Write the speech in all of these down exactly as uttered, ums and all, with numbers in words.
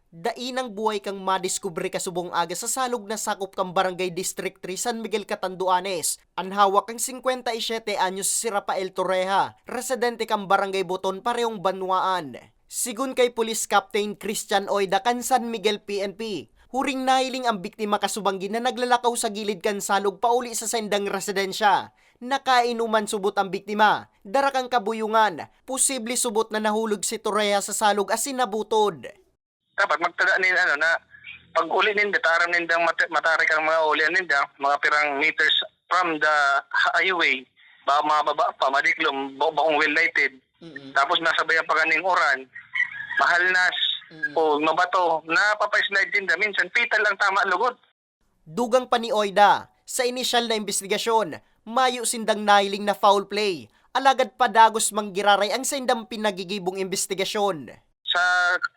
Dai nang buhay kan madiskubre kasubong aga sa salog na sakop kan Barangay District three, San Miguel, Catanduanes, an hawak kan singkwenta y siyete anyos si Rafael Torreja, residente kan Barangay Boton, parehong banwaan. Sigon kay Police Captain Christian Oida kan San Miguel P N P, huring nahiling ang biktima kasubanggi na naglalakaw sa gilid kan salog pauli sa saindang residensya. Nakainuman subot ang biktima, dara kan kabuyungan, posible subot na nahulog si Torreja sa salog asin nabutod. Dapat magtada nin ano na pag-uli ninda, taram nindang mata-, matarik ang mga ulian ninda, mga pirang meters from the highway, ba, mababa pa, madiklom, ba-, bakong well lighted. Mm. Tapos nasabayan pa kaning uran, mahalnas, Mm. o mabato, napapa-slide ninda. Minsan, pital ang tama lugod. Dugang pa ni Oida, sa inisyal na imbestigasyon, mayo sindang nahiling na foul play, alagad padagos manggiraray ang saindang pinagigibong imbestigasyon. Sa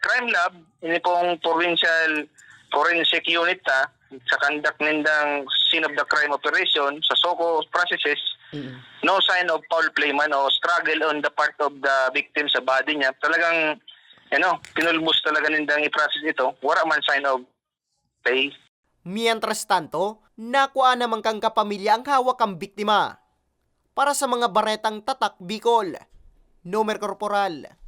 crime lab, ini pong provincial forensic unit ta, sa conduct nindang scene of the crime operation, sa SOCO processes, Mm. no sign of foul play man o struggle on the part of the victim sa body niya. Talagang, you know, pinulbos talaga nindang i-process ito. Wala man sign of play. Mientras tanto, nakua naman kan kapamilya ang hawak kan biktima. Para sa mga baretang Tatak Bicol, Nomer Corporal.